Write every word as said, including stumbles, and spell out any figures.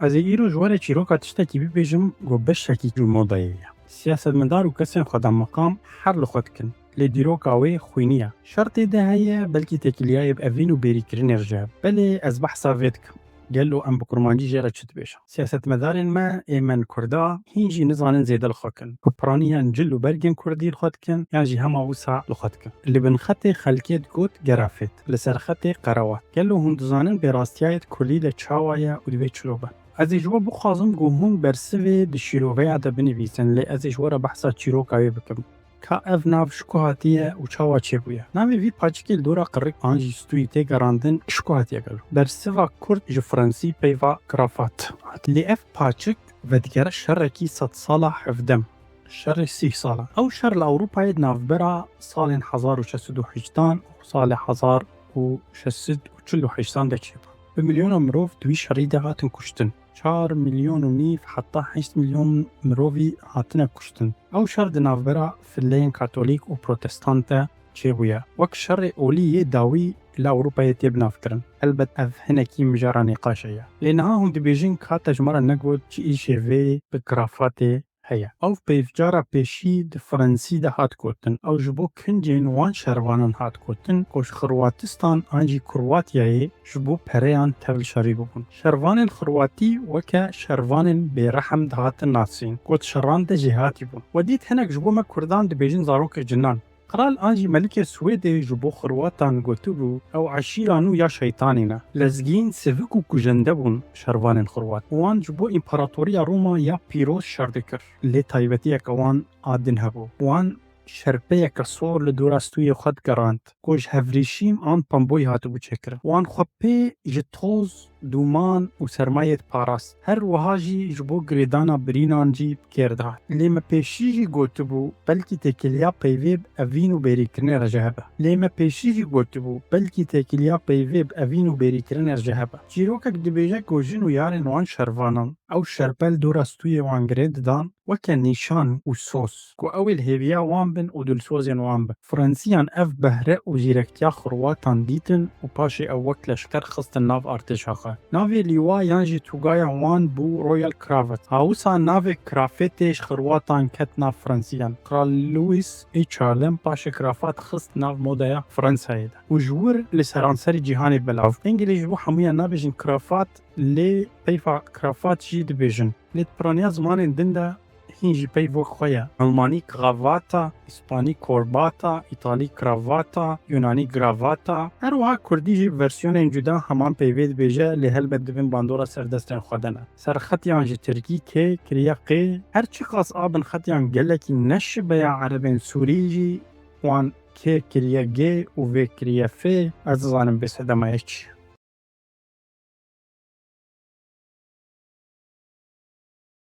Ez ê îro ji we re çîroka tiştekî bibêjim ku beşekî ji modayê ye. Siyasetmedar û kesên xwedameqam her li xwe dikin. Lê dîroka wê xwînî ye. Şer tê de heye, belkî têkiliyayê bi evîn û bêrîkirinê re jî hebe. Belê ez behsa vê dikim. Gelo em bi kurmancî jê re çi dibêjin? Siyasetmedarên me ê me li Kurda hîn jî nizanin zêde li xwe kin. Bi piraniyan cil û bergên kurdî li xwe dikin, yan jî hema wisa li xwe dikin. Li bin xetê xelkê digot gerafêt, li ser xetê qerawat. Gelo hûn dizanin bêrastiyayê di kurdî de çawa ye û divê çilo be? Ez ê ji we bixwazim ku hûn bersivê di şîroveya de binivîsin, lê ez ê ji we re behsa çîroka wê bikim. Ka ev nav ji ku hatiye û çawa çêbûye? Navê vî paçikê li dora qirik an jî stûyî tê gerandin, ji ku hatiye gelo? Bersiva kurd ji fransî peyva kravat. Lê ev paçik vedigere şerekî sedsala hevdem. Şerê sî sala. Ew şer li Ewropayê di navbera salên hezar û şeş sed û hejdan û salê hezar û şeş sed û çil û hejdan de çêbû. Bi milyona mirov di wî şerî de hatin kuştin. Çar milyon û nîv heta heşt milyon mirovî hatine kuştin. Ew şer di navbera fileyên katolîk û protestan de çêbûye. Wek şerê olî yê dawî li Ewropayê tê binavkirin. Helbet ev hinekî mijara nîqaşê ye. Lê niha hûn dibêjin ka te ji me re negot çi îşê vê bi kravatê heye. Ew peyvcara pêşî di Fransî de hat gotin. Ew ji bo kincên wan şervanan hat gotin ku ji Xirwatistan an jî Kurwatyayê ji bo pereyan tevlişerî bûbûn. Şervanên Xirwatî weke şervanên bêrehem dihatin nasîn ku di şeran de jêhatî bûn. We dît hinek ji bo me Kurdan dibêjin zarokê cinan. Qral an jî melikê Swêdê ji bo Xirwatan gotibû, ew eşîra nû ya şeytanî ne. Lezgîn sivik û kujende bûn şervanên Xirwat. Wan ji bo împaratoriya Roma ya pîroz şer dikir. Lê taybetiyeke wan a din hebû. Wan şerpeyeke sor li dora stûyê xwe digerand, ku ji hevrîşîm an pemboyî hatibû çêkirin. Wan xwe pê ji toz, dûman û sermayê diparast. Her wiha jî ji bo girêdana birînan jî bi kêr dihat. Lê me pêşî jî gotibû, belkî têkiliya peyvê bi evîn û bêrîkirinê re jî hebe. Lê me pêşî jî gotibû, belkî têkiliya peyvê bi evîn û bêrîkirinê re jî hebe. Çîrokek dibêje ku jin û yarên wan şervanan ew şerpe li dora stûyê wan girê didan, weke nîşan û soz, ku ew ê li hêviya wan bin û dilsozên wan bin. Fransiyan ev behre û zîrektiya Xirwatan dîtin û paşê ew wek leşker xistin nav artêşa xwe. Navê lîwa yan jî tûgaya wan bû Royal Cravat. Ha wisa navê krafetê ji Xirwatan ket nav Fransiyan. Kral Louis ê çardem paşê krafat xist nav modaya Fransayê de. Û ji wir li seranserî cîhanê belav. Îngilîz ji bo hemûyan nabêjin krafat, lê peyva krafat jî dibêjin. Lê di piraniya zimanên din de hîn jî peyv wek xwe ye. Elmanî gravata, îspanî korbata, îtalî kravata, yunanî gravata. Her wiha kurdî jî versiyonên cuda heman peyvê dibêje, lê helbet di bin bandora serdestên xwe de ne. Serxetiyan ji tirkî kê kiriye qê. Her çiqas a binxetiyan gelekî neşibe ya erebên sûrî jî wan kê kiriye gê û vê kiriye fê, ez nizanim bê sedema yê çi ye.